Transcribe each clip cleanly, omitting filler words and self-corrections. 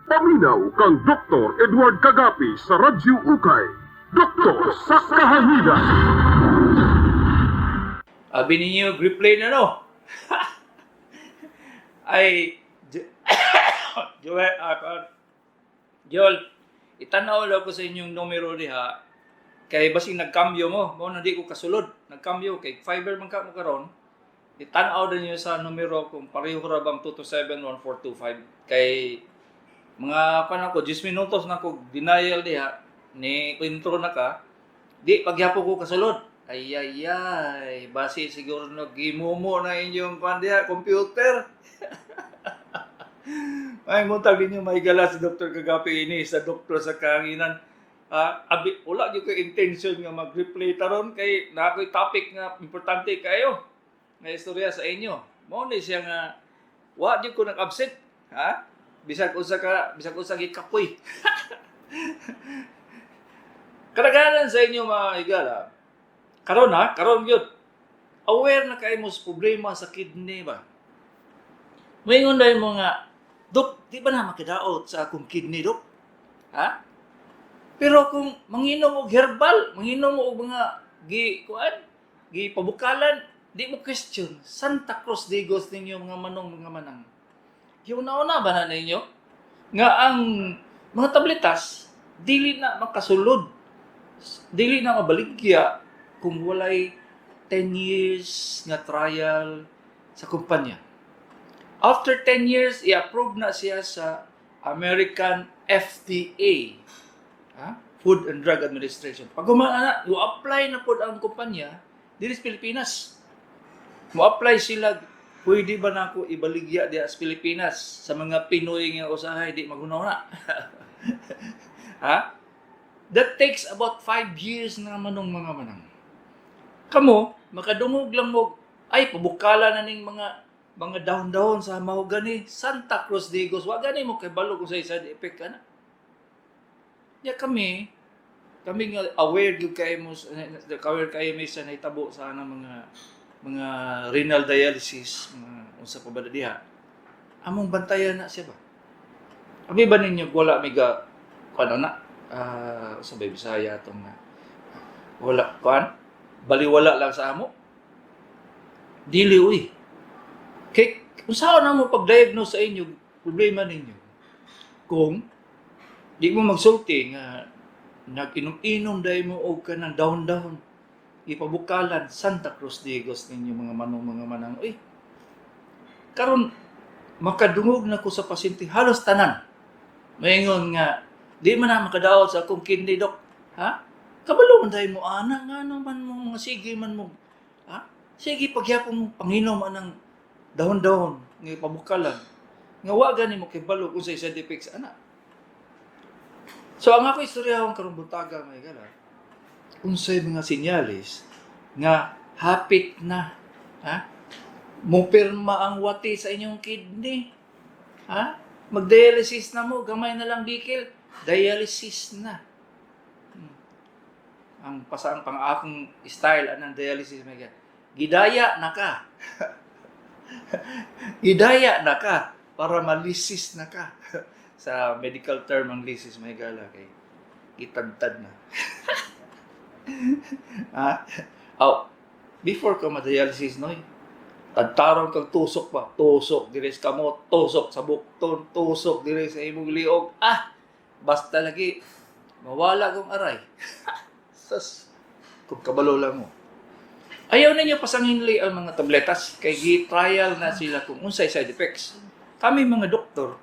Paminaw kang Dr. Edward Kagapi sa Radyo Ukay. Doktor sa Kahanginan. Abi ninyo, replay na, no? Ay, Joel, Joel, itanaw lang ko sa inyong numero diha. Kay basing nagkambyo mo, mao na di ko kasulod. Nagkambyo, kay Fiber man ka mo karon. Itanaw din niyo sa numero kung pareho ra bang 227-1425. Kay mga pa ko, 10 minutos na ko denial diha, ni intro na ka, di pagyapon ko kasulod. Ay ay ay, basi siguro naggimumo na inyong kwan diha, computer. Ay, muntag ninyo mahigala si Dr. Kagapi ini sa doktor sa kahanginan. Ah, abi, wala gyud ko intention nga mag-replay taron kay naa ko'y topic nga importante kayo nga istorya sa inyo. Mao ni siya nga wa gyud ko nag-absent, ha? Bisag usa ka, bisag usa gikapoy. Kadaghanan sa inyo, mga higala. Karon ha, karon gyud. Aware na kayo mo sa problema sa kidney ba? Moingon dahil mo nga, "Dok, di ba na makadaot sa akong kidney, Dok?" Ha? Pero kung manginom og herbal, manginom og mga gi kuan, gi pabukalan, di mo question, Santa Cruz Digos ninyo, mga manong, mga manang. Giuna-una ba na ninyo nga ang mga tabletas dili na makasulod, dili na mabaligya kung walay 10 years nga trial sa kumpanya? After 10 years, i-approve na siya sa American FDA. Ha? Food and Drug Administration. Pag na, mo-apply na po ang kumpanya diri sa Pilipinas. Mo-apply sila, pwede ba na ako ibaligya diha sa Pilipinas sa mga Pinoy nga usahay di magunaw na? Ha? That takes about 5 years na, manong, mga manang. Kamo, makadungog lang mo, ay, pabukala na ning mga dahon-dahon sa mahogani, Santa Cruz Digos, wa gani mo kay balo kung sa side effect ka na. Ya kami, kami nga aware gyud kay mo, aware kayo may sa nahitabo sa anang mga renal dialysis, mga unsa pa ba na diha. Among bantayan na siya ba? Abi ba ninyo wala may ga kuan na? Ah, sa Bisaya tong na wala kuan baliwala lang sa amo. Dili uy. Kay unsaon na mo pag-diagnose sa inyo problema ninyo kung di mo magsulti nga nag-inom-inom dahil mo og kanang dahon-dahon ipabukalan? Santa Cruz Digos ninyo, mga manong, mga manang, uy. Karon makadungog na ko sa pasyente, halos tanan maingon nga, "Di man na makadaot sa akong kidney, Dok." Ha? Kabalo man dahil mo ana nga naman mo mga sige man mo, ha, sige pagyapon mo panginom anang dahon-dahon nga ipabukalan nga wa gani mo kibalo kung sa side effects ana. So ang ako istoryahon karong buntaga, mga higala, unsay mga senyales nga hapit na, ha, mupirma ang wati sa inyong kidney, ha, mag-dialysis na mo, gamay na lang dikil, dialysis na. Ang pasang pang akong style anang dialysis, mga gidaya na ka, gidaya na ka para malisis na ka. Sa medical term, ang lisis, mga higala, kay gitadtad na, ha. Oh, before ka ma-dialysis noy, tadtaron kag tusok pa, tusok dire sa kamot, tusok sa bukton, tusok dire sa imong liog. Ah, basta lagi mawala kong aray. Sas, kung kabalo lang mo. Ayaw ninyo pasanginli ang mga tabletas kay gi-trial na sila kung unsay side effects. Kami mga doktor,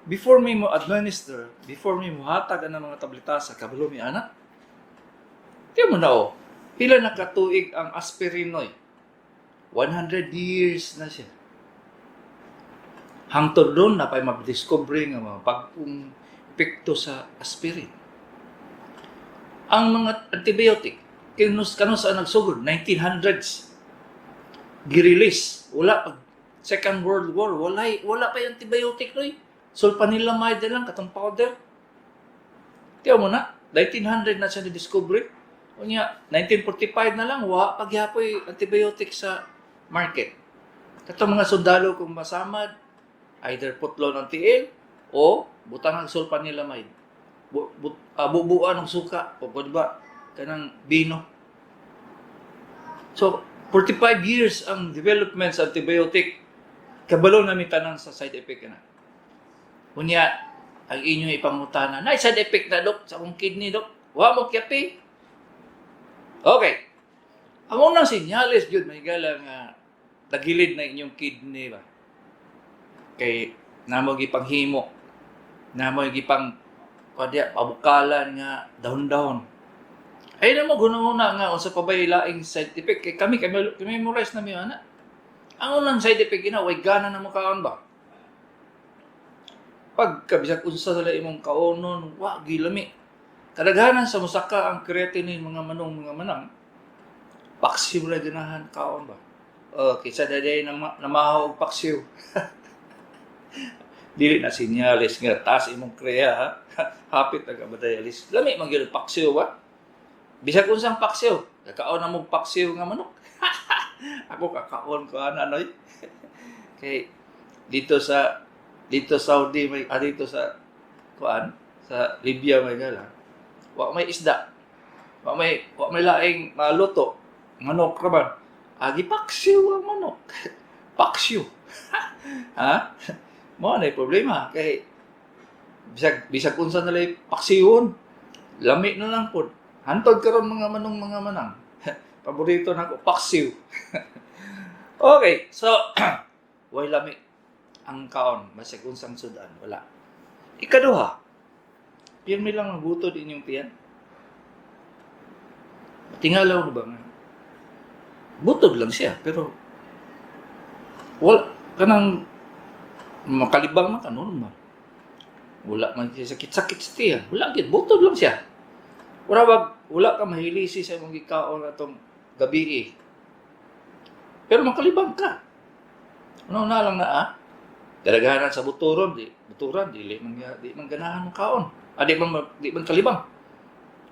before mi mo administer, before mi mo hatag ang mga tabletas, sa kabalo mi ana. Tiyan mo na oh, pila na katuig ang aspirin noy? 100 years na siya. Hangtod doon na pa'y ma-discover nga mga bagong epekto sa aspirin. Ang mga antibiotic, kinus kanus sa nagsugod, 1900s, gi-release. Wala pag Second World War, wala pa yung antibiotic noy. Sulfanilamide na lang katong powder. Tiyan mo na, 1900 na siya na-discover. Unya, 1945 na lang, wa pagyapoy antibiotic sa market. Katong mga sundalo kung masamad, either putlon ang tiil o Butang ang sulfanilamide. Bubuan og suka o di ba kanang bino. So 45 years ang development sa antibiotic. Kabalo na mi tanan sa side effect na. Unya, ang inyong ipangutana, na side effect na, dok, sa akong kidney, dok. Wa mo kyapi. Okay. Ang unang sinyales jud, mga higala, nga tagilid na inyong kidney ba. Kay namo gipanghimo. Namo gipang kwadya pabukalan nga dahon-dahon. Ay na mo gununa nga unsa pa bay laing side effect kay kami kami memorize na mi ana. Ang unang side effect ina way gana na mo kaon ba. Pagka bisag unsa sa imong kaonon, wa gilami. Kadaghanan sa musaka ang creatinine, mga manong mga manang, paksiw ra ganahan kaon ba. Oh, kaysa daday na namahaw og paksiw. Dili na sinyales nga taas imong krea ha. Hapit na ka ba dialysis. Lami man gyud paksiw ba. Bisag unsang paksiw, kakaon na mo paksiw nga manok. Ako kakaon ko ana noy. Kay dito Saudi may dito sa kuan sa Libya may gala. Wa may isda. Wa may laing maluto. Manok ra man. Agi paksiw ang manok. Paksiw. Ha? Mao na problema kay bisag bisag unsa na lay paksiwon. Lami na lang pod. Hantod karon mga manong mga manang. Paborito nako paksiw. Okay, so way lami ang kaon basig unsang sudan wala. Ikaduha, pirmi lang ang butod inyong tiyan. Tingalaw ba nga? Butod lang siya pero wala kanang makalibang man ka normal. Wala man siya sakit-sakit sa tiyan. Wala gid, butod lang siya. Wala ba, wala ka mahilisi sa imong gikaon atong gabi eh. Pero makalibang ka. Ano na lang na ah? Kadaghanan sa buturon, di buturan dili man di man ganahan mo kaon. Ah, di man kalibang.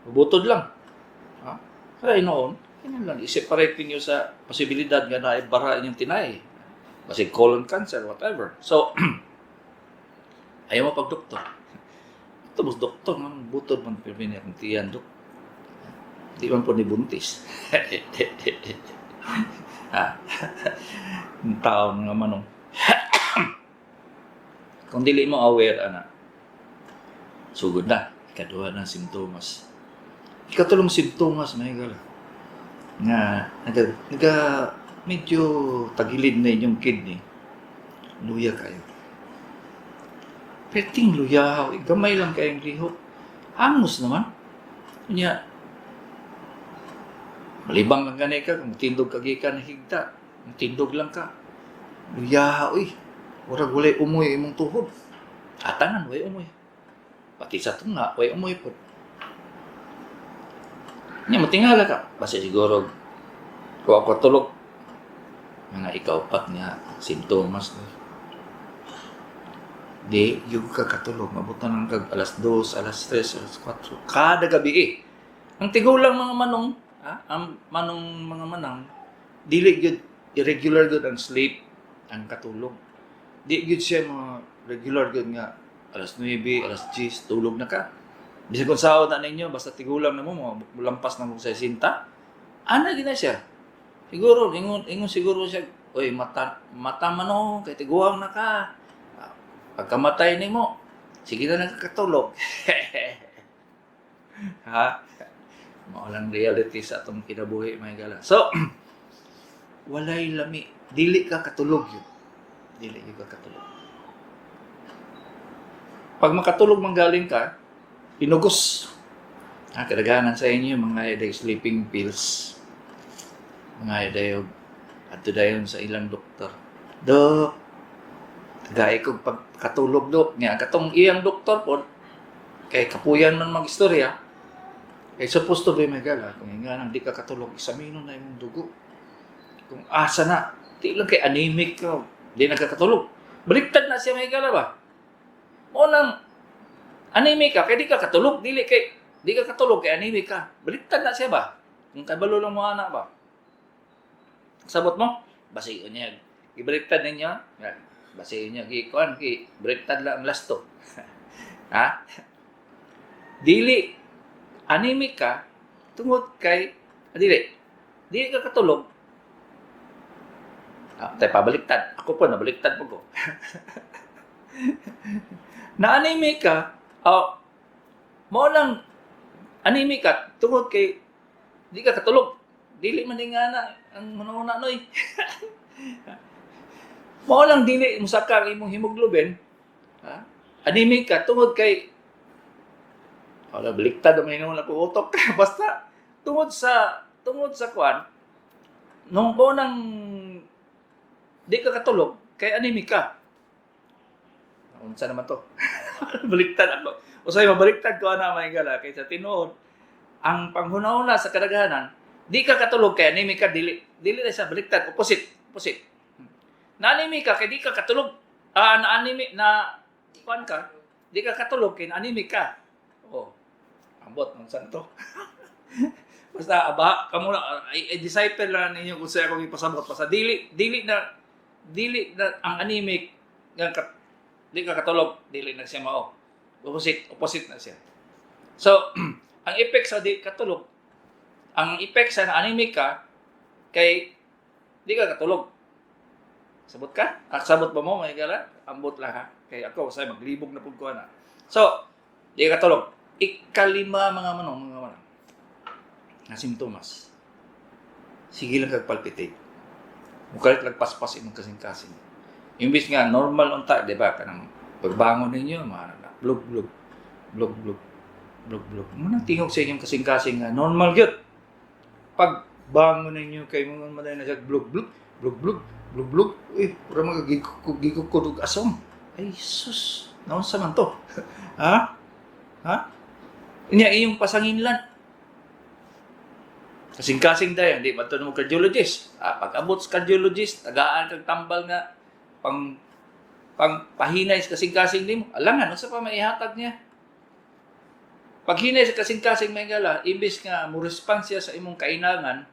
Butod lang. Ha? Kaya noon, yun lang i-separate ninyo sa posibilidad nga naay bara inyong tinay. Basig colon cancer, whatever. So, ayaw mo pag doktor. Ito mas doktor, man butod man pirmi niya akong tiyan, dok. Di man po ni buntis. Ha. Ang taon nga manong. Kung dili mo aware, ana, sugod na. Ikaduha ng simptomas. Ikatulong simptomas, may gala. Nga, naga, medyo tagilid na inyong kidney. Luya kayo. Perting luya, gamay lang kayong lihok. Angos naman. Unya, malibang lang gani ka, kung tindog ka gikan higta, tindog lang ka. Luya, uy. Murag walay umoy imong tuhod. Atanan, walay umoy. Pati sa tunga, walay umoy pod. Nya, matingala ka. Basta siguro, kung ako tulog, mga ikaw pat nga, simptomas. Di, yung ka katulog, mabutan ang kag alas 2, alas 3, alas 4, kada gabi eh. Ang tigulang mga manong, ha? Ang manong mga manang, dili gyud irregular gyud ang sleep, ang katulog. Di gyud siya mga regular gyud nga alas 9, alas 10, tulog na ka. Bisag kung sahod na ninyo, basta tigulang na mo, mga lampas na mo sa sinta, ana gyud na siya. Siguro, ingon, ingon siguro siya, "Oy, mata, mata man o, kay tiguang na ka. Pagkamatay nimo, sige na nagkatulog." Ha? Mao lang reality sa atong kinabuhi, mga gala. So, walay lami. Dili ka katulog yun. Dili yun ka katulog. Pag makatulog manggaling ka, inugos. Ha, kadaghanan sa inyo, mga eday sleeping pills. Mga eday, adto dayon sa ilang doktor. "Dok, tagay kog pagkatulog, dok." Nga, katong iyang doktor po, kay kapuyan man mag-istorya, kay supposed to be may gala, kung nga nang di ka katulog, examino na imong dugo. Kung asa na, di lang kay anemic ka, di nagkakatulog. Baliktad na siya, may gala ba? Mo nang anemic ka, kay di ka katulog, dili kay di ka katulog kay anemic ka. Baliktad na siya ba? Kung kabalo lang mo ana ba? Sabot mo? Basi niya. Ibaliktad ninyo. Basi niya gi kuan gi baliktad lang ang lasto. Ha? Dili anemic ka tungod kay dili dili ka katulog. Ah, tayo pabaliktad. Ako po, nabaliktad po ko. Na anemic ka, oh, mao lang anemic ka tungod kay di ka katulog. Dili man nga na ang una noy. Mao lang dili musaka ang imong hemoglobin. Ha? Anemic ka tungod kay wala, baliktad ang hinuon ako utok. Basta tungod sa kuan nung unang di ka katulog kay anemic ka. Unsa naman to? Baliktad ako. Usay mabaliktad ko ana, mga higala, kay sa tinuod ang panghuna-huna sa kadaghanan, di ka katulog kay anemic ka, dili dili na siya, baliktad, opposite, opposite. Na anemic ka kay di ka katulog. Ah, na anemic na kuan ka, di ka katulog kay na anemic ka. Oh. Ambot unsa to? Basta aba kamo na ay, ay decipher lang ninyo kung sa akong ipasabot. Basta dili dili na dili na ang anemic nga kat, di ka katulog, dili na siya mao. Opposite, opposite na siya. So, ang effect sa di katulog, ang effect sa anemic ka kay di ka katulog. Sabot ka? Ah, sabot ba mo, mga higala? Ambot lang ha. Kay ako, say maglibog na pud ko na. So, di ka katulog. Ikalima, mga manong na simptomas. Sige lang kag palpitate. Mukalit lang paspas imong kasing-kasing. Imbis nga normal unta, di ba? Kanang pagbangon ninyo, mga blug blug blug blug blug blug. Muna tingog sa inyong kasing-kasing nga normal gyud. Pag bangon ninyo kay mga maday na siya blug blug blug blug blug blug. Uy, pura mga gikukod og asom. Ay sus, naunsa man to? Ha? Ha? Inya iyong pasanginlan. Kasing-kasing dayon, di man to mo cardiologist. Ah, pag abot sa cardiologist, tagaan kag tambal nga pang pang pahinay sa kasing-kasing nimo. Alangan unsa pa maihatag niya? Paghinay sa kasing-kasing, may gala, imbis nga mo response siya sa imong kainangan,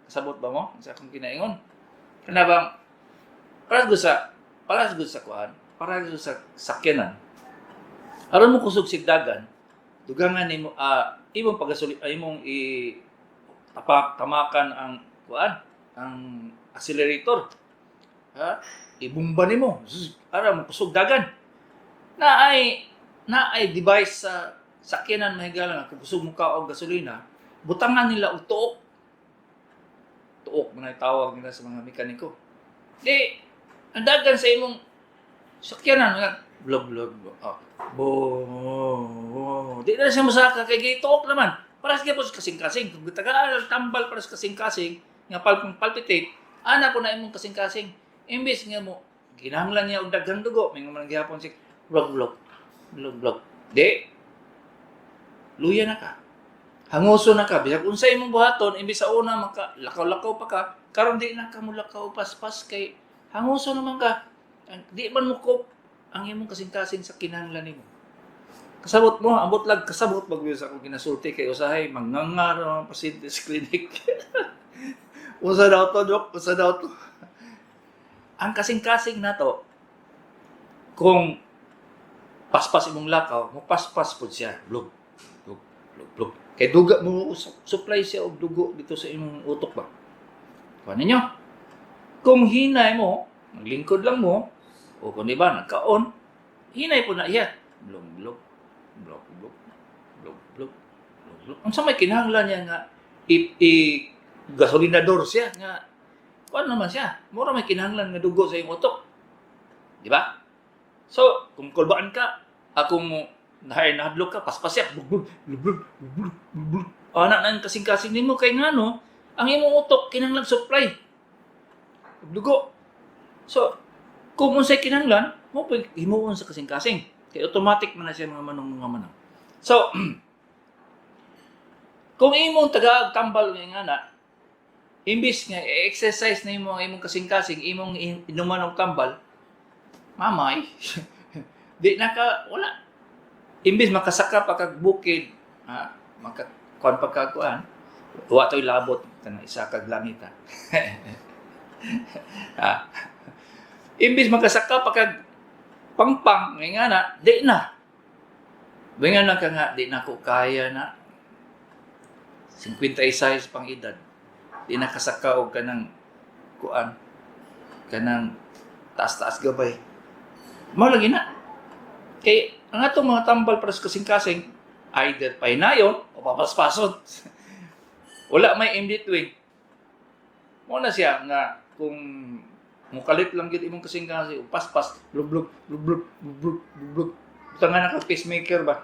kasabot ba mo sa akong kinaingon? Kana bang para gud sa kuan, para gud sa sakyanan. Aron mo kusog sigdagan, dugangan nimo imong pagasuli, imong i tapak tamakan ang kuan, ang accelerator. Ha? Ibumba nimo. Zzz, ara mo kusog dagan. Na ay device sa sakyanan, mahigala, nga kung kusog mo ka og gasolina, butangan nila og tuok. Tuok man ay tawag nila sa mga mekaniko. Di ang dagan sa imong sakyanan nga blog blog, oh, bo di na siya masaka kay gituok naman. Para sa gyapon sa kasing-kasing, kung tagaan ang tambal para sa kasing-kasing nga palpitate, ana po na imong kasing-kasing. Imbes nga mo kinahanglan niya og daghang dugo, may man gihapon si blog blog blog blog. Di luya na ka. Hanguso na ka bisag unsa imong buhaton, imbes sa una maka lakaw-lakaw pa ka, karon di na ka mulakaw paspas kay hanguso naman ka. Di man mo cope ang imong kasing-kasing sa kinahanglan nimo. Kasabot mo, ambot lang kasabot pag sa akong ginasulti kay usahay manganga ra mga pasyente sa clinic. Usa daw to, Dok? Usa daw to? Ang kasing-kasing nato, kung paspas imong lakaw, mo paspas pud siya. Blug, blug, blug, blug. Kay duga mo supply siya og dugo dito sa imong utok ba. Kuha ninyo. Kung hinay mo, maglingkod lang mo, o kung di ba, nagkaon, hinay po na iya. Blug, blug, blug, blug, blug, blug, blug, blug. Ang sa may kinahanglan niya nga, i gasolinador siya nga, kuan naman siya. Mura may kinahanglan nga dugo sa imong utok. Di ba? So, kung kulbaan ka, akong mo, nahadlok ka, paspas siya, blug, blug, blug, blug, blug, blug, blug. Ana na ang kasing-kasing nimo kay ngano, ang imong utok kinahanglan supply dugo. So, kung unsay kinahanglan, mo pud himuon sa kasing-kasing. Kay automatic man na siya, mga manong, mga manang. So, kung imong taga tambal nga ngana, imbis nga i-exercise na imo ang imong kasing-kasing, imong inuman og tambal, mamay, di na ka, wala. Imbis makasaka pa kag bukid, ha, maka kuan pa ka kuan, wa to'y labot kanang isa kag langit ha. Ha. Imbis makasaka pa kag pangpang nga na, di na. Bingan lang ka nga, di na ko kaya na. 56 pang edad. Di na kasaka og kanang kuan, kanang taas-taas gabay. Mao lagi na. Kay ang atong mga tambal para sa kasing-kasing, either pahinayon o papaspason. Wala may in between. Mao na siya nga kung mukalit lang gyud imong kasing-kasing, paspas, lublog, lublog, lublog, lublog. Butang nga na ka pacemaker ba?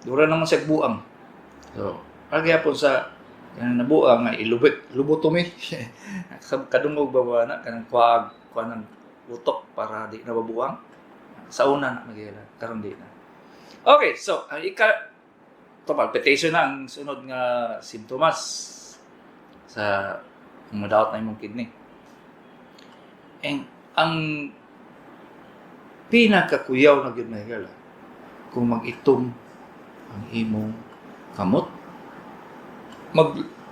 Dura naman sa buang. So, pagyapon sa kanang nabuang nga ilubit, lubotomy. Kadungog ba ba na kanang kuag, kuan ng utok para di na mabuang. Sa una na magyala, karon di na. Okay, so ang ika to palpitation na ang sunod nga simptomas sa kung madaot na imong kidney. Ang pinakakuyaw na gyud, mga higala, kung mag-itom ang imong kamot,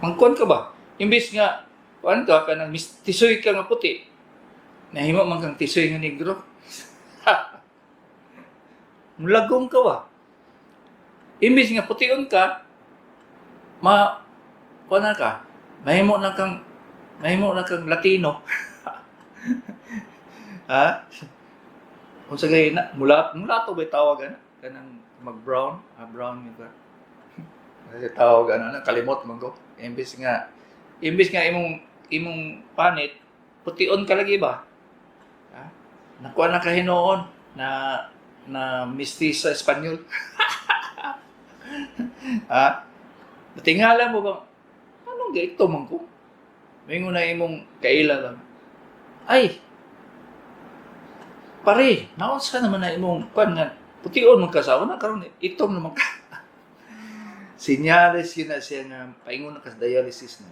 magkuan ka ba, imbis nga kuan ka, kanang tisoy ka nga puti, nahimo man kang tisoy nga negro. Mulagong ka ba. Imbis nga pution ka, ma kuan na ka, mahimo na kang Latino, ha. Unsa gay na mulato ba tawag ana, kanang mag brown, ah, brown nga ka. Kasi tawag ano na, kalimot man ko. Imbis nga imong imong panit pution ka lagi ba? Ha? Nakuha na ka hinuon na na mestiza Espanyol. Ha? Natingala mo ba? Anong gaito man ko? Mingon na imong kaila lang. "Ay, pare, naunsa naman na imong kwan nga pution man ka sa una, karon itom naman ka?" Sinyales yun na siya nga paingon na ka sa dialysis na.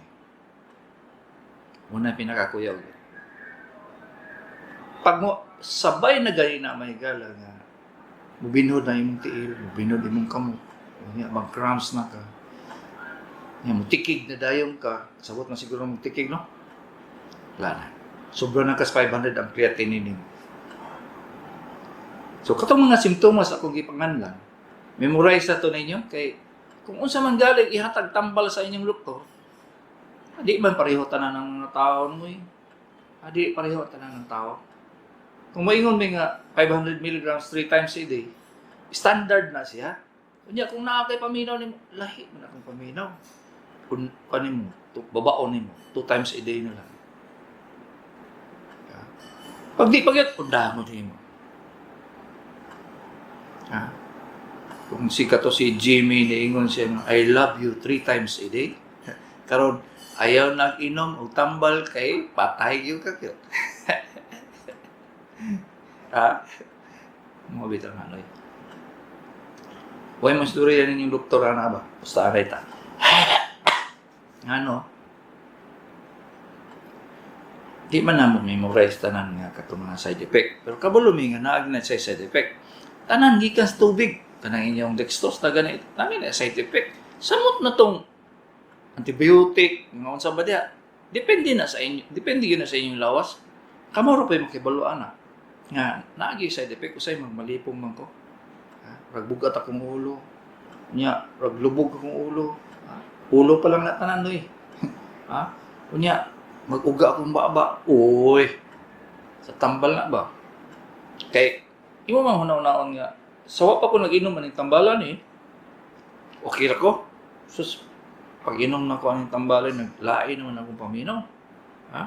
Una pinakakuyaw. Pag mo sabay na gani na, may gala nga mubinhod na imong tiil, mubinhod imong kamot, unya mag-cramps na ka. Nya mutikig na dayon ka, sabot na siguro mo tikig, no? Wala na. Sobra na kas 500 ang creatinine nimo. So katong mga simptomas akong gipanganlan, memorize na to ninyo kay kung unsa man galing ihatag tambal sa inyong doktor, di man pareho tanan ng mga tao mo eh. Adi pareho tanan ng tao. Kung moingon mi nga 500 milligrams 3 times a day, standard na siya. Unya kung naa kay paminaw nimo, lahi man akong paminaw. Kung kanin mo, babaon nimo, 2 times a day na lang. Ha? Pag di pagyat, undangon nimo. Ha? Kung si kato si Jimmy, niingon siya nga, "I love you 3 times a day." Karon ayaw nag-inom og tambal kay patay gyud ka gyud. Ha? Mga bitang ano eh. Huwag mo istorya ninyong doktor ana ba? Basta anay ta. Ano? Di man namo memorize tanan nga katong mga side effect. Pero kabalo mi nga naag na sa side effect. Tanan gikan sa tubig. Kanang inyong dextrose na ganit. Tanan na side effect. Samot na tong antibiotic, mga unsa ba diha. Depende na sa inyo. Depende yun na sa inyong lawas. Kamo ra pa yung makibalo ana. Nga naagi side effect, usay magmalipong man ko. Ha? Ragbugat akong ulo. Unya, raglubog akong ulo. Ha? Ulo pa lang na tanan eh. Ha? Unya, mag-uga akong baba. Uy. Sa tambal na ba? Kay imo man hunaw-naon nga sawa pa ko nag-inom aning tambalan eh. Okay ra ko. Sus, pag inom na ko aning tambalan, naglain naman akong paminaw. Ha?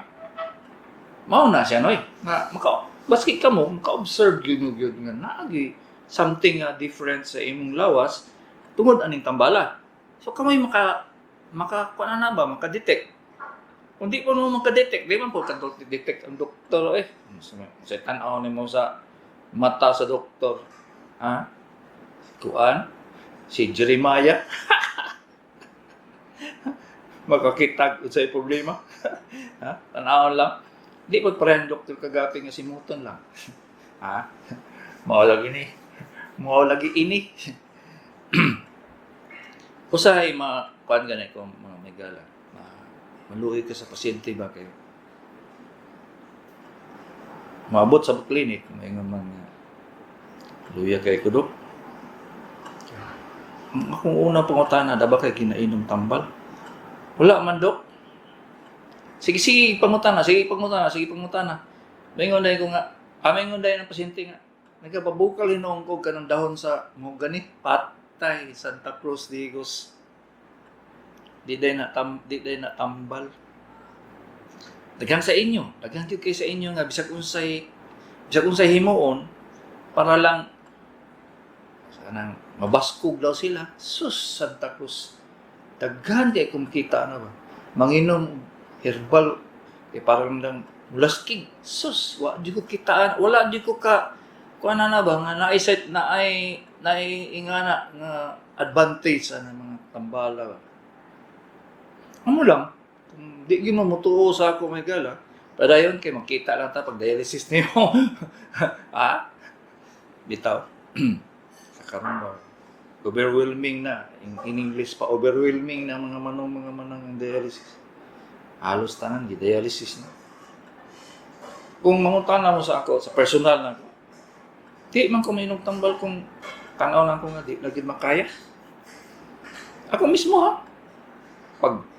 Mao na siya, noy. Nga maka baski ka mo maka-observe gyud mo gyud nga naagi something nga different sa imong lawas tungod aning tambala. So kamoy maka maka kuan na ba, maka-detect. Kung di pa mo maka-detect, di man po ka detect ang doktor eh. Sa tan-aw nimo sa mata sa doktor. Ha? Kuan? Si Jeremiah. Makakita unsay problema. Ha? Tan-awon lang. Di pag parehang doktor kagapi nga simuton lang. Ha? Mao lagi ni. Mao lagi ini. Usahay ma kuan gani ko, mga megala. Ma, maluoy ka sa pasyente ba kayo. Maabot sa clinic, may nga mga luya kay ko, dok. Ang akong una pangutana, naa ba kay ginainom tambal? Wala man, Dok. Sige, sige, pangutana, sige, pangutana, sige, pangutana. Maingon dahil ko nga, maingon dahil ng pasyente nga, nagpabukal hinuon ko kanang dahon sa mahogani, patay, Santa Cruz, Digos. Di day na tambal. Daghan sa inyo, daghan gyud kay sa inyo nga bisag unsay himuon para lang kanang mabaskog daw sila. Sus, Santa Cruz. Daghan kay kung kita na ba. Manginom herbal kay parang lang mulaskig. Sus, wa di ko kitaan, wala di ko ka kuan na ba nga naay set naay naay ingana nga advantage ana mga tambala ba. Amo lang, kung di gyud mo motuo sa ako, may gala, padayon kay makita lang ta pag dialysis nimo. Ha? Bitaw. Sa karon ba, overwhelming na. In English pa, overwhelming na mga manong ang dialysis. Halos tanan, di dialysis na. Kung mangutana mo sa ako, sa personal na ako, di man ko mainom tambal kung tanaw lang ko nga di lagi makaya. Ako mismo ha. Pag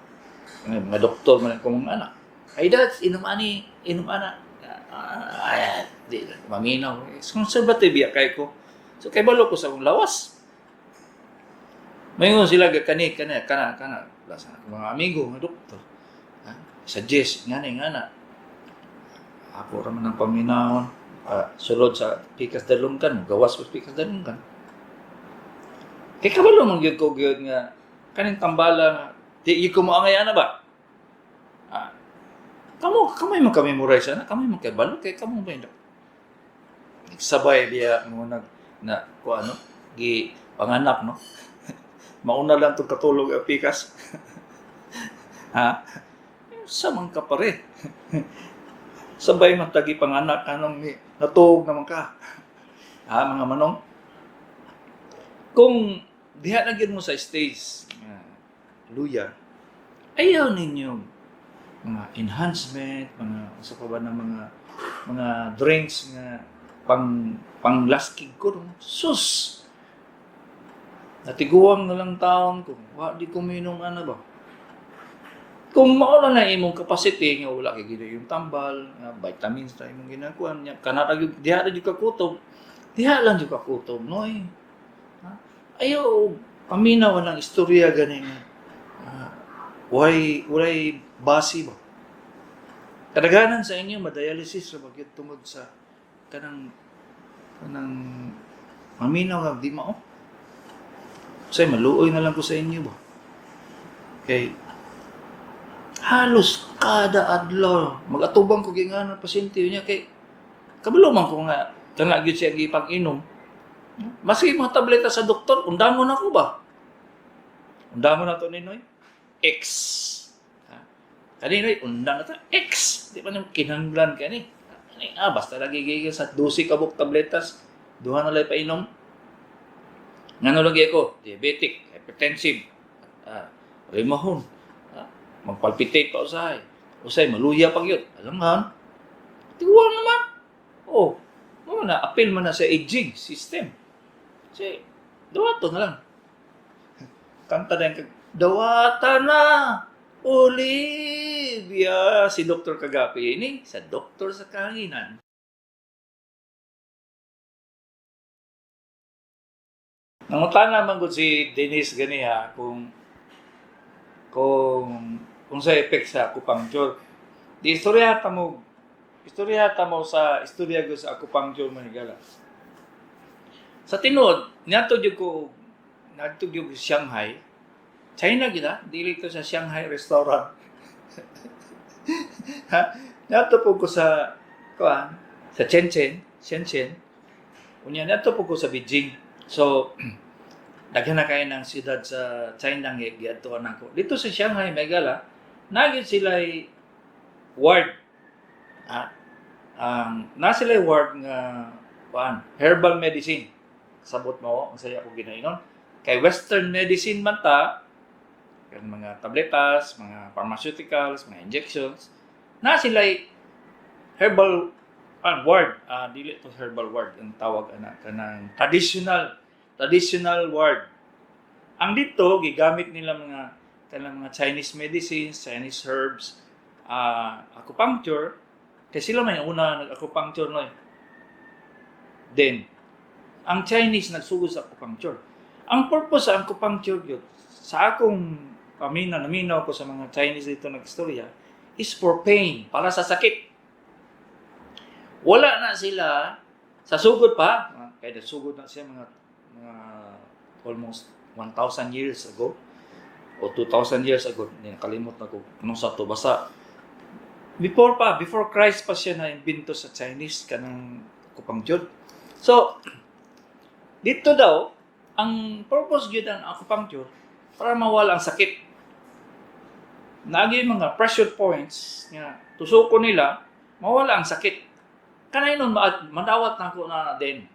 mga doktor man ako mga anak. Ay dad, inom ani, inom ana. Ah, di maminaw. Conservative ya kay ko. So kay balo ko sa akong lawas. Mayngon sila ga kani kani kana kana sa akong mga amigo nga doktor. Ha? Suggest ngani ngana. Ako ra man ang paminawon. Sulod sa pikas dalunggan, gawas sa pikas dalunggan. Kay kabalo man gyud ko gyud nga kaning tambala nga di gyud ko moangay ana ba? Ah, kamo kamay man kami memorize ana, kamay man kay balo kay kamo ba yun? Nagsabay biya mo nag na ko ano gi panganak no. Mauna lang tong katulog ang pikas. Ha? Sa man ka pare. Sabay man tagi panganak anong ni natuog naman ka. Ha, mga manong? Kung diha na gyud mo sa stage nga luya, ayaw ninyo mga enhancement, mga usa pa ba ng mga drinks nga pang panglaskig ko no? Sus! Natiguang na lang taon ko. Wa di ko minom ana ba? Kung mao na na imong capacity nga wala kay gina yung tambal, nga vitamins na imong ginakuan nya kana ra gyud diha ra gyud ka kutob. Diha lang gyud ka kutob noy. Ha? Ayaw paminaw ang istorya gani nga. Walay base ba? Kadaghanan sa inyo madialysis ra ba gyud tungod sa kanang kanang maminaw nga di mao. Say maluoy na lang ko sa inyo ba. Kay halos kada adlaw magatubang ko gingan ng pasyente niya kay kabalo man ko nga kana gyud siya gipag-inom. Maski mga tableta sa doktor, undangon ako ba? Undangon na to ninoy. X. Ha? Kaninoy, undang na to. X. Di ba nang kinahanglan ka ni? Ani, basta lagi gigil sa 12 ka buok tabletas, duha na lang painom. Ngano lagi ako? Diabetic, hypertensive, rimahon, magpalpitate pa usahay. Usahay, maluya pag yun. Alam nga, tiwang naman. Oh, mo na, appeal man na sa aging system. Kasi, dawato na lang. Kanta na yung, dawata na, Olivia, si Dr. Kagapi ini, sa Doktor sa Kahanginan. Nangutana man gud si Denise ganiha kung sa effect sa acupuncture. Di istorya ta mo sa istorya ko sa acupuncture manigala. Sa tinuod, niadto gyud ko sa Shanghai. China gyud ha, dili to sa Shanghai restaurant. Ha? Niadto po ko sa kuan, sa Shenzhen, Shenzhen. Unya niadto po ko sa Beijing. So daghan na kayo ng siyudad sa China nga giadtuan nako. Dito sa Shanghai may gala, nagyud sila ward. Ang na sila ward nga kuan, herbal medicine. Sabot mo, ang saya ko ginainon. Kay Western medicine man ta, kan mga tabletas, mga pharmaceuticals, mga injections, na sila herbal ward, dili to herbal ward ang tawag ana kanang traditional ward. Ang dito gigamit nila mga kanang mga Chinese medicines, Chinese herbs, acupuncture kay sila may una nag-acupuncture, no, eh. Then ang Chinese nagsugod sa acupuncture. Ang purpose sa acupuncture gyud, sa akong pamina, naminaw ko sa mga Chinese dito nag-istorya, is for pain, para sa sakit. Wala na sila sa sugod pa, kaya sugod na siya mga almost 1,000 years ago o 2,000 years ago, hindi, nakalimot na ko anong sa to, basta before pa, before Christ pa siya na imbento sa Chinese kanang acupuncture. So, dito daw, ang purpose gyud ang acupuncture para mawala ang sakit. Naagi mga pressure points nga tusoko nila, mawala ang sakit. Kanay nun, madawat na ako na din.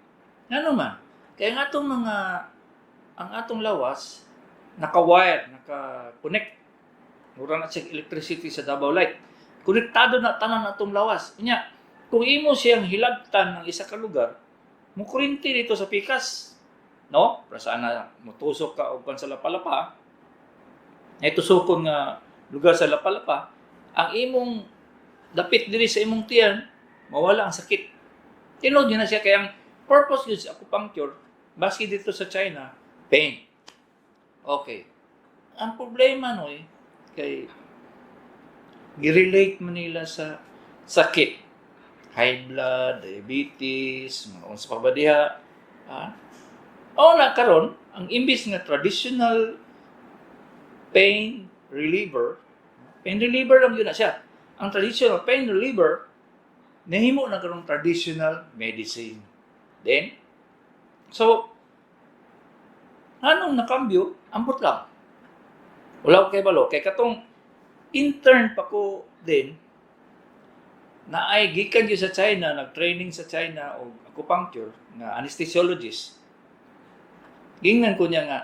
Ngano man? Kaya nga atong mga, ang atong lawas, naka-wire, naka-connect. Mura na siya electricity sa Davao Light. Konektado na tanan atong lawas. Unya, kung imo siyang hilabtan ng isa ka lugar, mukurinti dito sa pikas. No? Para saan na mutusok ka og kan sa lapalapa, ay tusokon nga lugar sa lapalapa, ang imong dapit diri sa imong tiyan, mawala ang sakit. Tinuod yun na siya, kaya ang purpose yun sa acupuncture, baski dito sa China, pain. Okay. Ang problema, no, eh, kay girelate mo nila sa sakit. High blood, diabetes, mga unsa pa ba diha. Ah? O na karon, ang imbis nga traditional pain reliever lang yun na siya. Ang traditional pain reliever, nahimo na karong traditional medicine. Then, so, anong nakambyo? Ambot lang. Wala ko kay balo. Kay katong intern pa ko din, na ay gikan gyud sa China, nag-training sa China og acupuncture nga anesthesiologist. Gingnan ko niya nga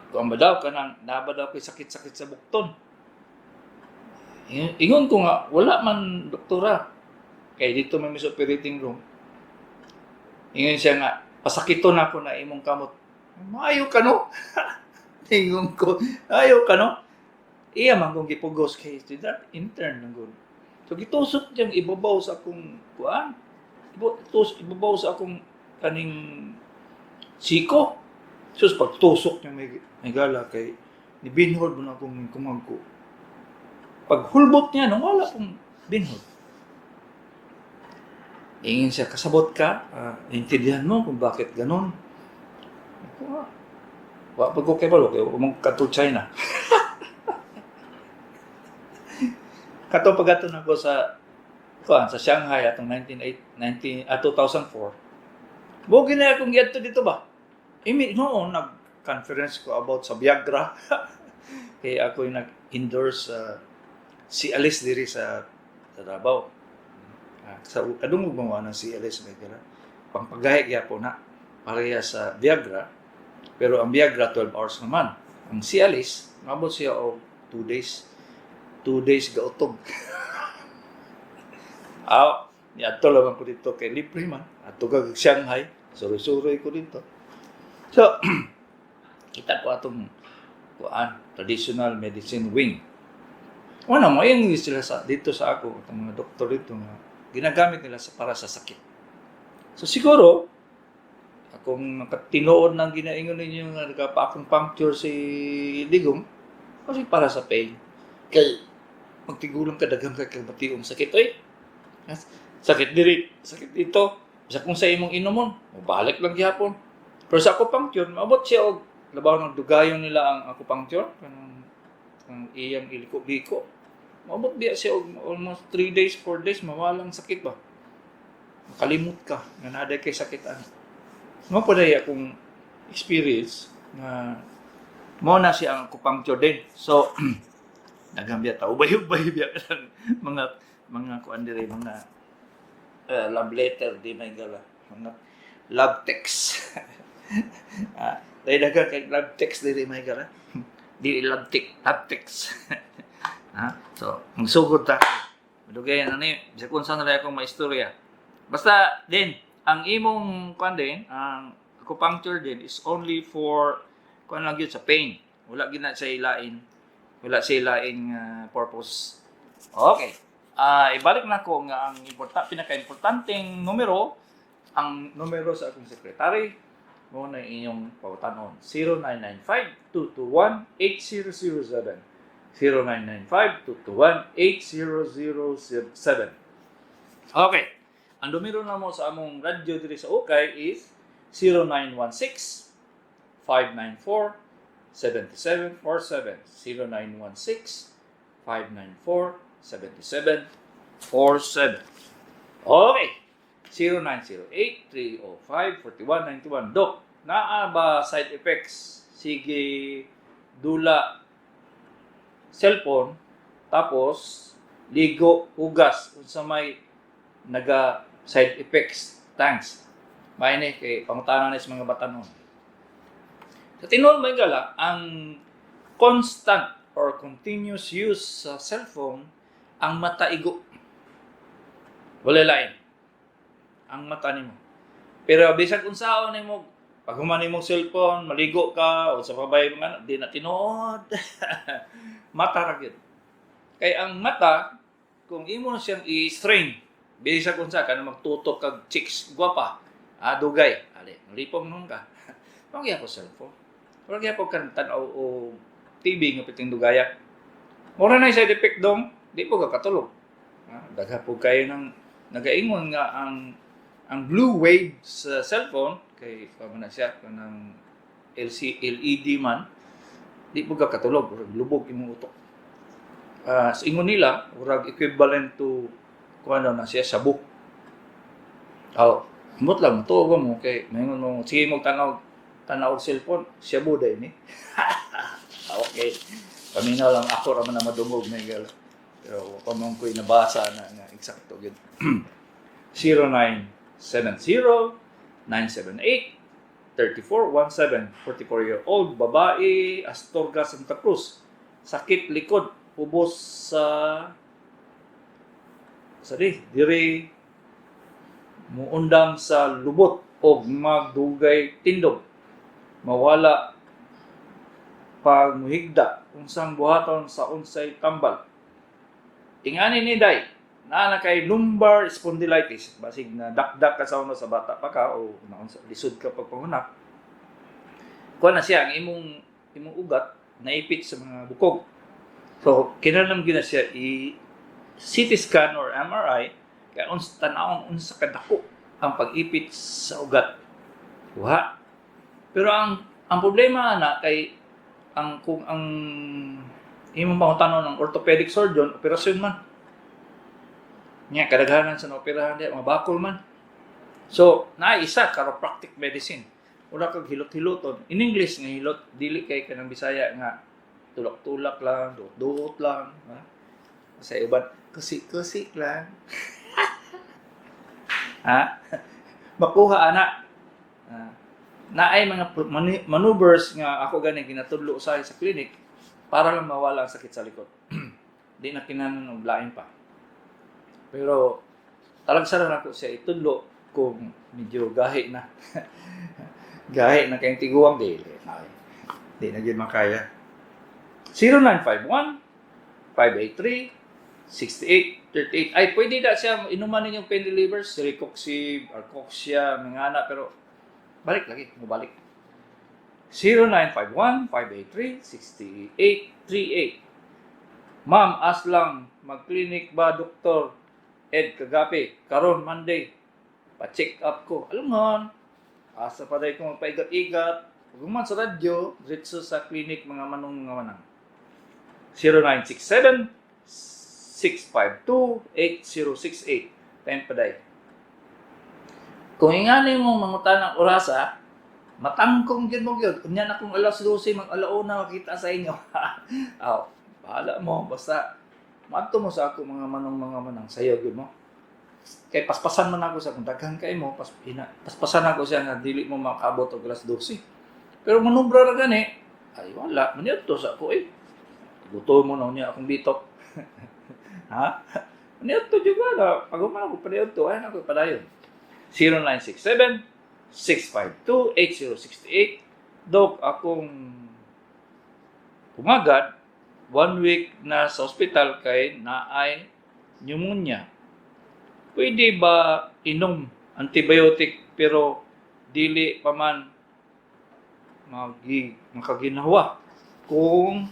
kung ba daw kanang naa ba daw ko'y sakit-sakit sa bukton. Ingon ko nga wala man, doktora. Kay dito may sa operating room. Ingon siya nga pasakiton ako na imong kamot. Maayo ka, no? Ingon ko, ayo ka, no? Iya man kong gipugos kay that intern lang gud. So gitusok niyang ibabaw sa akong kuan. Tusok ibabaw sa akong kaning siko. Sus, pagtusok niya, may gala, kay ni binhod mo na akong kumag ko. Pag hulbot niya, nung wala akong binhod. Ingin siya, "Kasabot ka, intindihan mo kung bakit ganon?" Ako nga, wa pa ko kay balo, kay wa mo kadto China. Kato pagato na ko sa kuan sa Shanghai atong 19, 19, 2004. Bugi na akong giadto dito ba? Imi noon nag-conference ko about sa Viagra. Kaya ako yung nag-endorse sa Cialis diri sa Davao. Sa kadungog mo ng Cialis may kira. Pangpagahi gyapon na pareha sa Viagra. Pero ang Viagra 12 hours naman. Ang Cialis mabot siya og 2 days. 2 days gautog. Aw, niadto lang ko dito kay libre man. Adto kag Shanghai, suroy-suroy ko dito. So, kita ko atong kuan, traditional medicine wing. Wala mo yung sila sa dito sa ako, atong mga doktor dito nga ginagamit nila sa para sa sakit. So siguro akong nakatinuod ng ginaingon ninyo nga nagpa-acupuncture si Digong kasi para sa pain. Kay magtigulang ka, daghang kay bationg sakit oy. Sakit diri, sakit dito. Bisa kung sa imong inomon, mobalik lang gihapon. Pero sa acupuncture, maabot siya og labaw ng dugayon nila ang acupuncture kanang ang iyang iliko-liko. Maabot biya siya og almost 3 days, 4 days, mawala ang sakit ba. Makalimot ka nga naa kay sakit ana. Mo po dahil akong experience nga mo na siya ang acupuncture din. So, daghang biya ta ubay-ubay biya ng mga kuan diri, mga love letter di may gala, mga love text. Dahil daghang kay love text diri may gala, dili love text, love text. So magsugod ta. Dugay na ni, bisag kung saan na akong maistorya. Basta din ang imong kuan din, ang acupuncture din is only for Kuan lang gyud sa pain. Wala gyud na sa ilain. Wala sa ilain nga purpose. Okay. Ibalik na ko nga ang pinaka-importanteng numero, ang numero sa akong secretary, mao na inyong pawtanon. 0995-221-8007. 0995-221-8007. Okay. Ang numero na mo sa among radyo diri sa Ukay is 0916 594 7747. 0916 594 7747. Okay. 0908-305-4191. Dok, naa ba side effects? Sige, dula cellphone, tapos ligo, hugas, unsa may naga side effects? Thanks. May ni kay pangutana ni sa mga batanon. Sa tinuod, mga higala, ang constant or continuous use sa cellphone, ang mata igo. Wala lain. Ang mata nimo. Pero bisag unsaon nimo pag human nimo cellphone, maligo ka o sa pabay mga di na tinuod. Mata ra gyud. Kay ang mata, kung imo siyang i-strain, bisag unsa ka na magtutok kag chicks gwapa, dugay, ali, lipong nun ka. Wag gyapon cellphone. Wala gyapon kan tan-aw o TV nga piting dugaya. Mura na yung side effect dong, di po ka katulog. Dagha po kayo ng nagaingon nga ang blue wave sa cellphone kay pa man na siya kanang LC LED man, di po ka katulog, murag lubog imong utok. Sa ingon nila, murag equivalent to kuan na siya, sabuk. Aw, ambot lang tuo mo kay maingon mo sige mo tanaw tanaw og cellphone, shabu day ni. Okay. Paminaw lang, ako ra man na madungog na higala. Pero wa pa man ko'y nabasa na nga eksakto gyud. 0970 978 3417, 44-year-old babae, Astorga, Santa Cruz. Sakit likod, ubos sa di dire muundang sa lubot og magdugay tindog, mawala pag muhigda. Unsang buhaton sa unsay tambal? Ingani ni day, naa na kay lumbar spondylitis, basig na dakdak ka sa una sa bata pa ka o naunsa lisod ka pagpangunak. Kuha na siya ang imong imong ugat naipit sa mga bukog. So kinahanglan gyud na siya i CT scan or MRI kay uns tan-awon unsa kadako ang pag-ipit sa ugat. Kuha. Pero ang problema na kay ang kung ang imong pangutanon ng orthopedic surgeon, operasyon man. Nya kadaghanan sa naoperahan diha mga bakol man. So, naa isa chiropractic medicine. Wala kag hilot-hiloton. In English nga hilot, dili kay kanang Bisaya nga tulak-tulak lang, duot-duot lang, ha? Sa iban, kusik-kusik lang. Ha? Makuha ana. Naay mga maneuvers nga ako gani ginatudlo usahay sa clinic para lang mawala ang sakit sa likod. Di na kinahanglan og lain pa. Pero talagsa ra nako siya itudlo kung medyo gahi na. Gahi na kayong tiguang, dili na. Di na gyud makaya. 0951 583 6838. Ay, pwede na siya inuman ninyong pain relievers, Celecoxib, Arcoxia, mga ana, pero balik lagi, mubalik. 0951 583 6838. Ma'am, aslang mag-clinic ba Dr. Ed Kagapi karon Monday? Pa-check up ko. Alam mo, asa pa dahil ko magpaigat-igat. Ug man sa radyo, diretso sa clinic, mga manong mga manang. 0967 652 8068. Time pa day. Kung ingani mo mangutan ng orasa, matangkong gyud mo gyud. Unya na kung alas 12, mag alauna makita sa inyo. Aw, bahala mo, basta maadto mo sa ako, mga manong mga manang, sayo gyud mo. Kay paspasan man ako sa kung daghan kay mo, paspasan ako siya nga dili mo makaabot og alas 12. Pero manubra ra gani, ay wala, maniadto sa ako eh. Gusto mo na niya akong bitok. Ha? Maniadto jud ba na? Pag human ako paniadto, ay ako padayon. 0967 652 8068. Dok, akong Pumagad, one week na sa ospital kay naay pneumonia. Pwede ba inom antibiotic pero dili pa man makaginhawa kung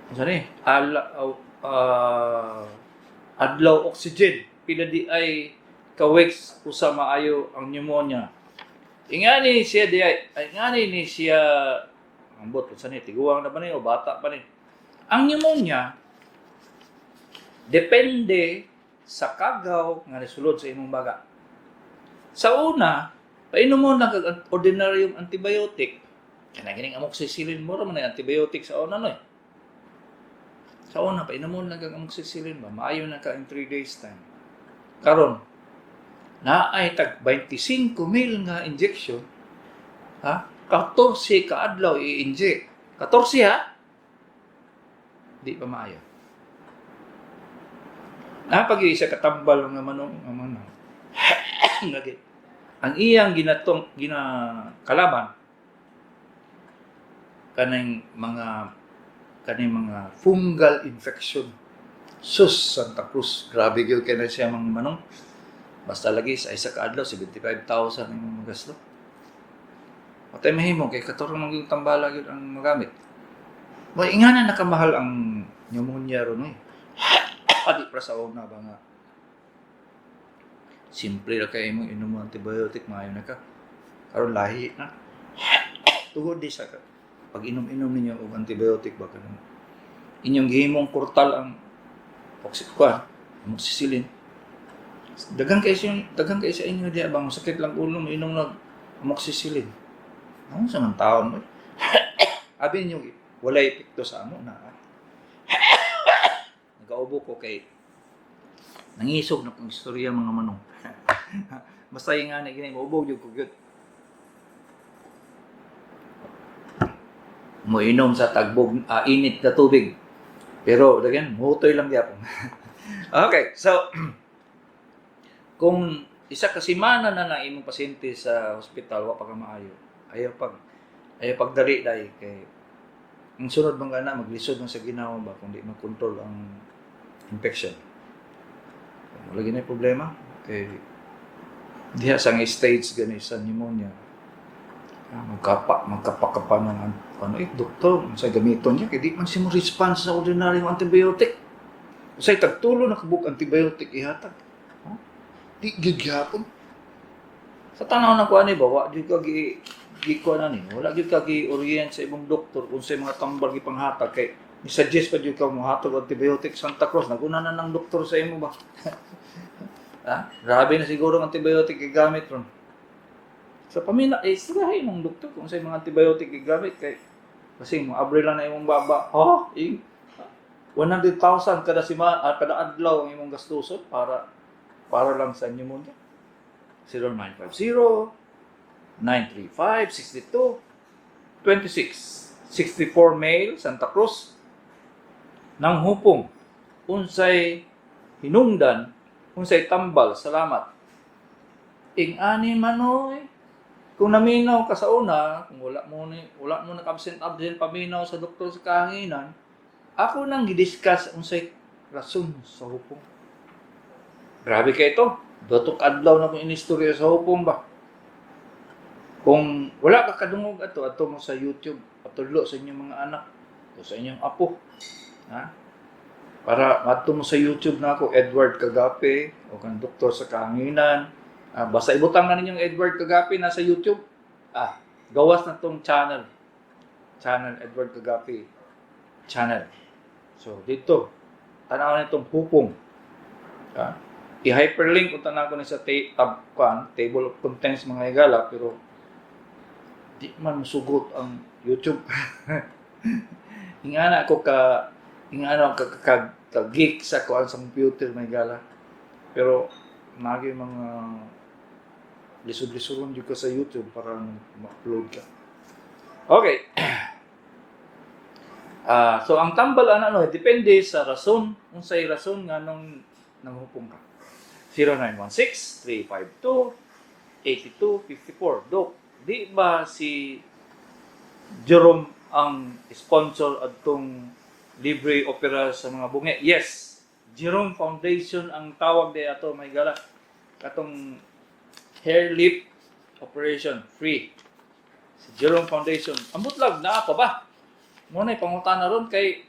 ano ni ala adlaw oxygen, pila di ay ka weeks usa maayo ang pneumonia? Ingani siya di ay, ingani ni siya, ambot unsa ni, tiguang na ba ni o bata pa ni. Ang pneumonia depende sa kagaw nga nisulod sa imong baga. Sa una, painom mo lang kag ordinaryong antibiotic. Kana gining amoxicillin mo ra man ang antibiotic sa una, no eh. Sa una, painom mo lang kag amoxicillin ba, maayo na ka in 3 days time. Karon, naay tag 25 mil nga injection, ha? 14 ka adlaw i-inject. 14 ha? Di pa maayo. Napag isa katambal nga manong nga manong. Lagi. Ang iyang ginatong ginakalaban kaning mga fungal infection. Sus, Santa Cruz, grabe gyud kay na siya mga manong. Basta lagi sa isa ka adlaw 75,000 ang imong magasto. Patay mahimo kay katurong man gyud tambala gyud ang magamit. Wa ingana nakamahal ang pneumonia ron eh. Adi pra sa una ba nga simple ra kay imong inom antibiotic, maayo na ka. Karon lahi na. Tungod di sa pag inom-inom ninyo og antibiotic ba, kanang inyong gihimong kurtal ang oxyquan, amoxicillin. Daghan kay sa inyo diya bang sakit lang ulo, inom nag amoxicillin. Ano sa man taon mo? Abi ninyo walay epekto sa amo na. Nagaubo ko kay nangisog na kong istorya, mga manong. Basta yung nga na gini, maubog yung kugyot. Moinom sa tagbog init na tubig. Pero daghan mutoy lang gyapon. Okay, so kung isa ka semana na na imong pasyente sa hospital, wa pa ka maayo. Ayaw pagdali dai kay ang sunod bang gana maglisod man sa ginawa ba kung di makontrol ang infection. Wala gina problema kay diha sa nga stage gani sa pneumonia. Magkapa ka pa ng ano eh, doktor, sa gamiton niya kay di man siya mo response sa ordinaryong antibiotic. Usay tagtulo na kabuk antibiotic ihatag. Huh? Di gyud gyapon. Sa tanaw na ko ani ba, wa gyud ka gi gi kuan ani, wala gyud ka gi orient sa imong doktor kung sa mga tambal gipanghatag kay ni-suggest pa gyud ka mohatag og antibiotic. Santa Cruz, naguna na ng doktor sa imo ba? Ha? Grabe na siguro ang antibiotic gigamit ron. Sa pamina, eh, sirahin mong doktor kung sa mga antibiotic gigamit kay kasi mo abre lang na imong baba. Oh, eh, 100,000 kada sima, kada adlaw ang imong gastuson para para lang sa pneumonia. 0950 935 62 26. 64 male, Santa Cruz. Nang hupong, unsay hinungdan, unsay tambal, salamat. Ing ani manoy, kung naminaw ka sa una, kung wala mo nag-absent absent paminaw sa doktor sa kahanginan, ako nang gidiscuss unsay rason sa hupong. Grabe kay ito. Dotok adlaw na kong inistorya sa hupong ba. Kung wala ka kadungog ato, ato mo sa YouTube, patudlo sa inyong mga anak, o sa inyong apo. Ha? Para maadto mo sa YouTube na ako, Edward Kagape, o kang doktor sa kahanginan. Basta ibutang na ninyong Edward Kagape na sa YouTube. Gawas na tong channel. Channel Edward Kagape channel. So, dito, tanaw na itong hupong. Ha? I-hyperlink ko tanaw ko ni sa tab kwan, table of contents, mga higala, pero di man musugot ang YouTube. Ingana ako ka geek sa kuan sa computer, mga higala. Pero nagi mga lisod-lisoron jud ka sa YouTube para ma-upload ka. Okay. So ang tambal ana no, depende sa rason, unsay rason nganong nanghupong ka. 0916 352 8254. Dok, Di ba si Jerome ang sponsor adtong libre opera sa mga bungi? Yes. Jerome Foundation ang tawag di ato, mga higala. Katong hair lip operation free. Si Jerome Foundation. Ambot lang naa pa ba? Mo na pangutana ron kay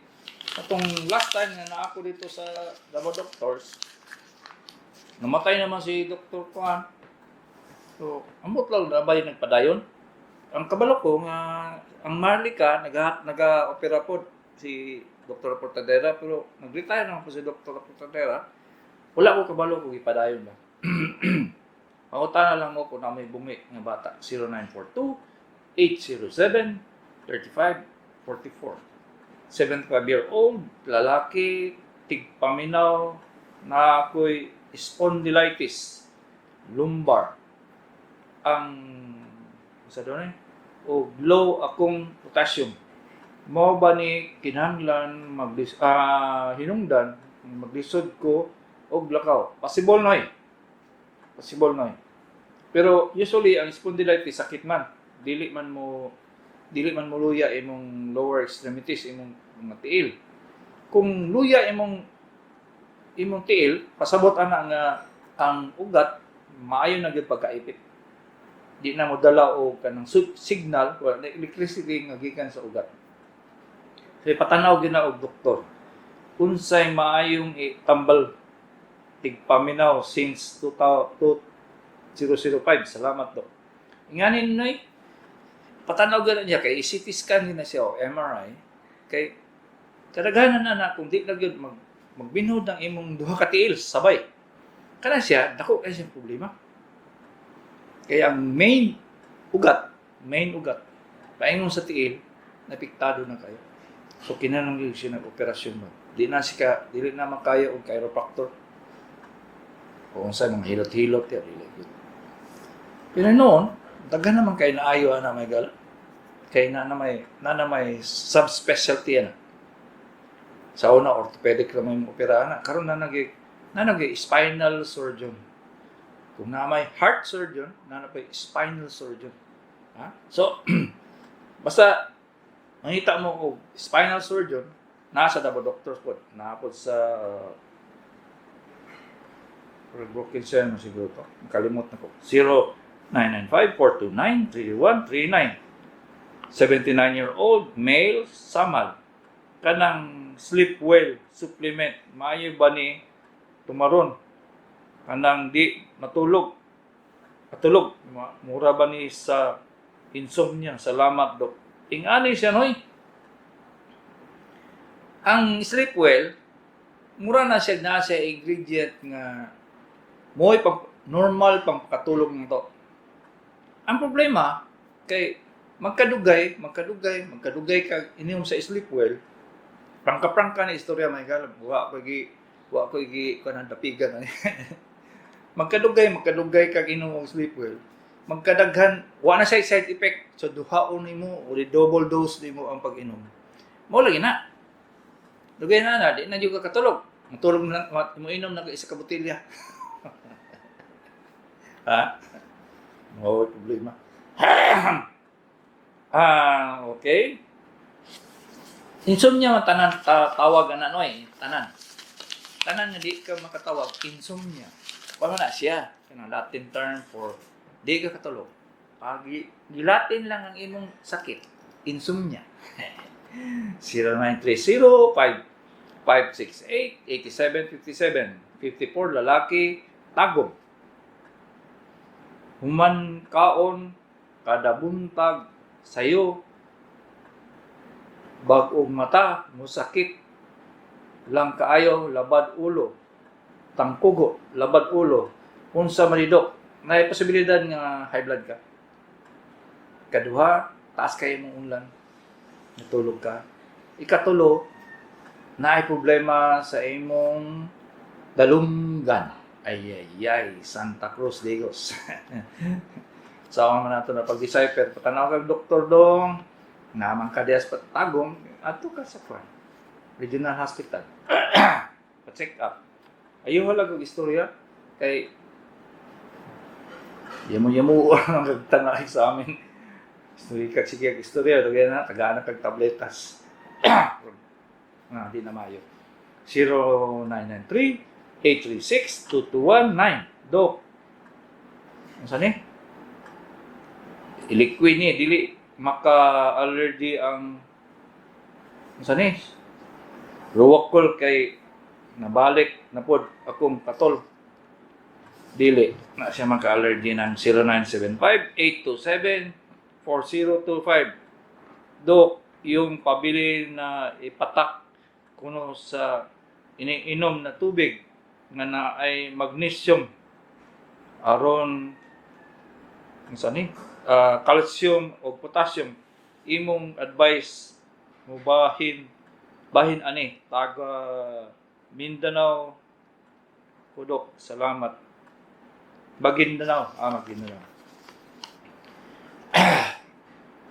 atong last time nga naa ako dito sa Davao Doctors, namatay naman si Dr. Kuan. So, ambot lang na ba yung nagpadayon? Ang kabalo ko nga ang Maharlika naga-opera po si Dr. Portadera, pero nag-retire naman po si Dr. Portadera. Wala ko kabalo kung ipadayon ba. Pangutana lang mo kung na may bungi nga bata. 0942 807 3544. 75-year-old, lalaki, tigpaminaw, na ako'y spondylitis, lumbar. Ang, sa doon eh, o low akong potassium. Mao ba ni kinahanglan maglis hinungdan maglisod ko og lakaw? Possible noy. Possible noy. Pero usually ang spondylitis sakit man. Dili man mo luya imong lower extremities, imong mga tiil. Kung luya imong tiil, pasabot ana nga ang ugat maayo na gyud pagkaipit. Di na mo dala og kanang signal, wala na electricity nga gikan sa ugat. So ipatanaw gyud na og doktor. Unsay maayong itambal, tigpaminaw since 2005. Salamat, Dok. Inganin noy, patanaw gyud na niya kay CT scan gyud na siya o MRI kay kadaghanan na na kung di na gyud magbinhod ang imong duha ka tiil sabay. Kana siya, dako kay siyang problema. Kaya ang main ugat, paingon sa tiil, napiktado na kayo. So kinahanglan gyud siya nag-operasyon ba. Di na siya dili na makaya og chiropractor. O unsa mga hilot-hilot ya, dili gyud. Pero noon, daghan naman kay naayo ana, mga higala. Kay na may subspecialty ana. Sa una, orthopedic ra may opera ana. Karon na nag spinal surgeon. Kung na may heart surgeon, na na pay spinal surgeon. Ha? So, basta mangita mo og spinal surgeon, nasa Davao Doctors po, naa pod sa broken siya no siguro to. Kalimot na ko. 0995-429-3139. 79-year-old male, Samal. Kanang sleep well supplement, maayo ba ni tumaron? Kanang di matulog. Matulog. Mura ba ni sa insomnia? Salamat, Dok. Ingani siya noy. Ang sleep well, mura na siya na siya ingredient nga mo'y pang, normal pang pakatulog ng to. Ang problema, kay magkadugay, magkadugay, magkadugay ka ininom sa sleep well, prangka-prangka na istorya, mga higala, wa ko gi kanang dapigan. Magkadugay, magkadugay kag inom og sleep well, magkadaghan, wa na siya side effect. So duhaon nimo o di double dose nimo ang pag-inom. Mao lagi na. Dugay na na, di na jud ka katulog. Matulog na lang, mo inom na ka isa ka botelya. Ha? Mao problema. Ah, okay. Insomnia man tanan tawag ana noy, tanan. Tanan nga di ka makatawag, insomnia. Paano na siya? Kanang Latin term for di ka katulog. Pag gilatin lang ang imong sakit, insomnia. 0930 568 8757. 54, lalaki, Tagum. Human kaon kada buntag sayo bag-ong mata musakit lang kaayo, labad ulo, tangkugo, labad ulo. Unsa man ni, Dok? May posibilidad nga high blood ka. Kaduha, taas kay imong unlan, natulog ka. Ikatulo, naay problema sa imong dalunggan. Ay ay ay, Santa Cruz Digos. Sa man nato na pag-decipher, patanaw kag doktor dong, naman ka diya sa Tagum, adto ka sa kwan, Regional Hospital. Pa-check up. Ayuho lang og istorya kay yamo yamo ang kagtanay sa amin. Sige kag sige kag istorya, dugay na tagaan na kag tabletas. Ah, di na maayo. 0993 836 2219. Dok. Unsa ni? Liquid ni dili maka-allergy ang, unsa ni? Rowachol kay nabalik na pod akong katol. Dili na siya maka-allergy ng. 0975 827 4025. Dok, yung pabili na ipatak kuno sa iniinom na tubig nga na ay magnesium aron, unsa ni, calcium o potassium, imong advice, mubahin bahin ani, taga Mindanao ko, Dok, salamat. Maguindanao, Maguindanao.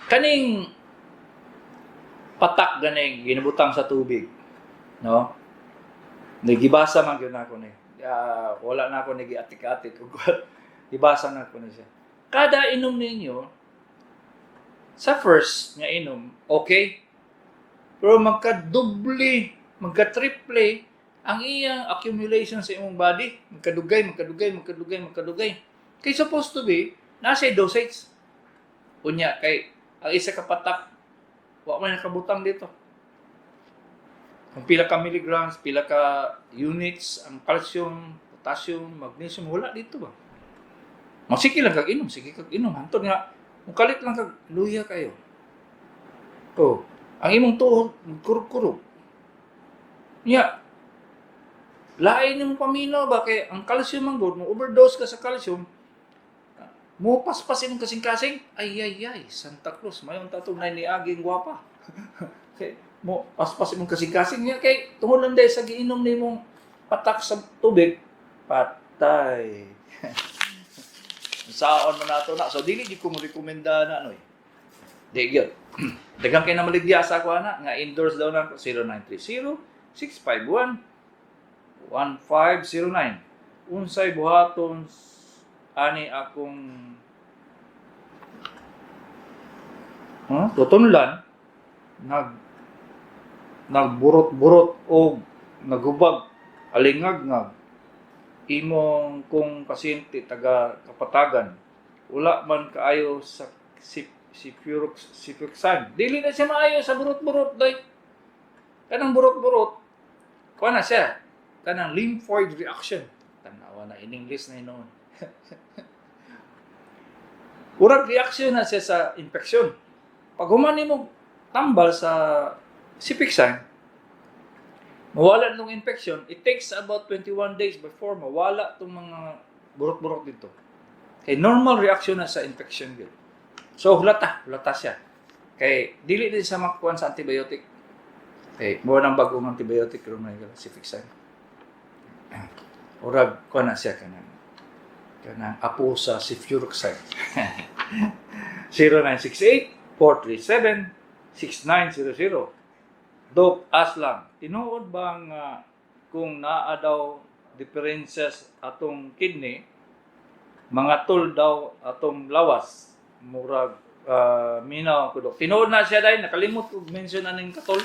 Kaning patak ganing ginabutang sa tubig, no, nagibasa man gyud nako ni. Wala na ako nagi-atik-atik ug gibasa na ko ni siya. Kada inom ninyo, sa first nga inom, okay. Pero magkadoble, magka-triple ang iyang accumulation sa imong body, magkadugay, magkadugay, magkadugay, magkadugay. Kay supposed to be nasa dosage. Unya kay ang isa ka patak, wa man nakabutang dito kung pila ka milligrams, pila ka units ang calcium, potassium, magnesium, wala dito ba. Sige lang kag inom, sige kag inom hantod nga mukalit lang kag luya kayo. Oh, ang imong tuhod kurog-kurog. Nya, lain yung paminaw ba kay ang calcium man gud, mo overdose ka sa calcium, mo paspas imong kasing-kasing, ay ay ay, Santa Cruz, mayon tatong nay niaging gwapa. Kay mo paspas imong kasing-kasing niya kay tungod lang dahil sa giinom nimong patak sa tubig, patay. Saon man nato na. So dili di ko mo rekomenda na ano eh. Di gyud. Daghang kay na maligya sa ako ana nga endorse daw na 0930 651 1509. Unsay buhaton ani akong, huh? Tutunlan nagburot-burot og nagubag alingag-ngag imong kung pasyente taga Kapatagan, wala man kaayo sa si si Cefuroxime? Dili na siya maayo sa burot-burot day. Kanang burot-burot, kuha na siya kanang lymphoid reaction. Tanawa na in English na hinuon. Urag reaction na siya sa infection. Pag human nimo tambal sa Cefuroxime, mawala nung infection. It takes about 21 days before mawala itong mga burot-burot dito. Kay normal reaction na sa infection yun. So, hulata. Hulata siya. Kay dili din sa makuan sa antibiotic. Kay mo nang bagong antibiotic ron na Cefuroxime. Urag kuan na siya kanang apo sa Cefuroxime. 0968 437 6900. Dok Aslam, tinuod ba nga kung naa daw diferensya atong kidney, mga tul daw atong lawas? Murag minaw ko, Dok. Tinuod na siya dahil nakalimot ko mention aning katol.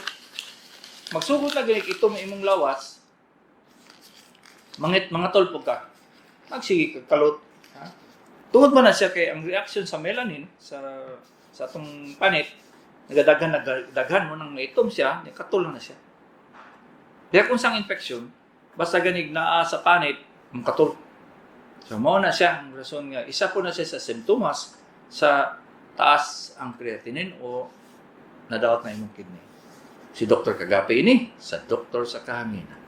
Magsugod na gani itom imong lawas, mangit mga tol pug ka. Magsige kag kalot. Ha? Tungod man na siya kay ang reaction sa melanin sa atong panit nagadaghan, nagdaghan mo nang maitom siya, katol na siya. Diya kung sang infection, basta ganig naa sa panit, makatol. So mao na siya ang rason nga isa po na siya sa simptomas sa taas ang creatinine o nadaot na imong kidney. Si Dr. Kagapi ini sa Doktor sa Kahanginan.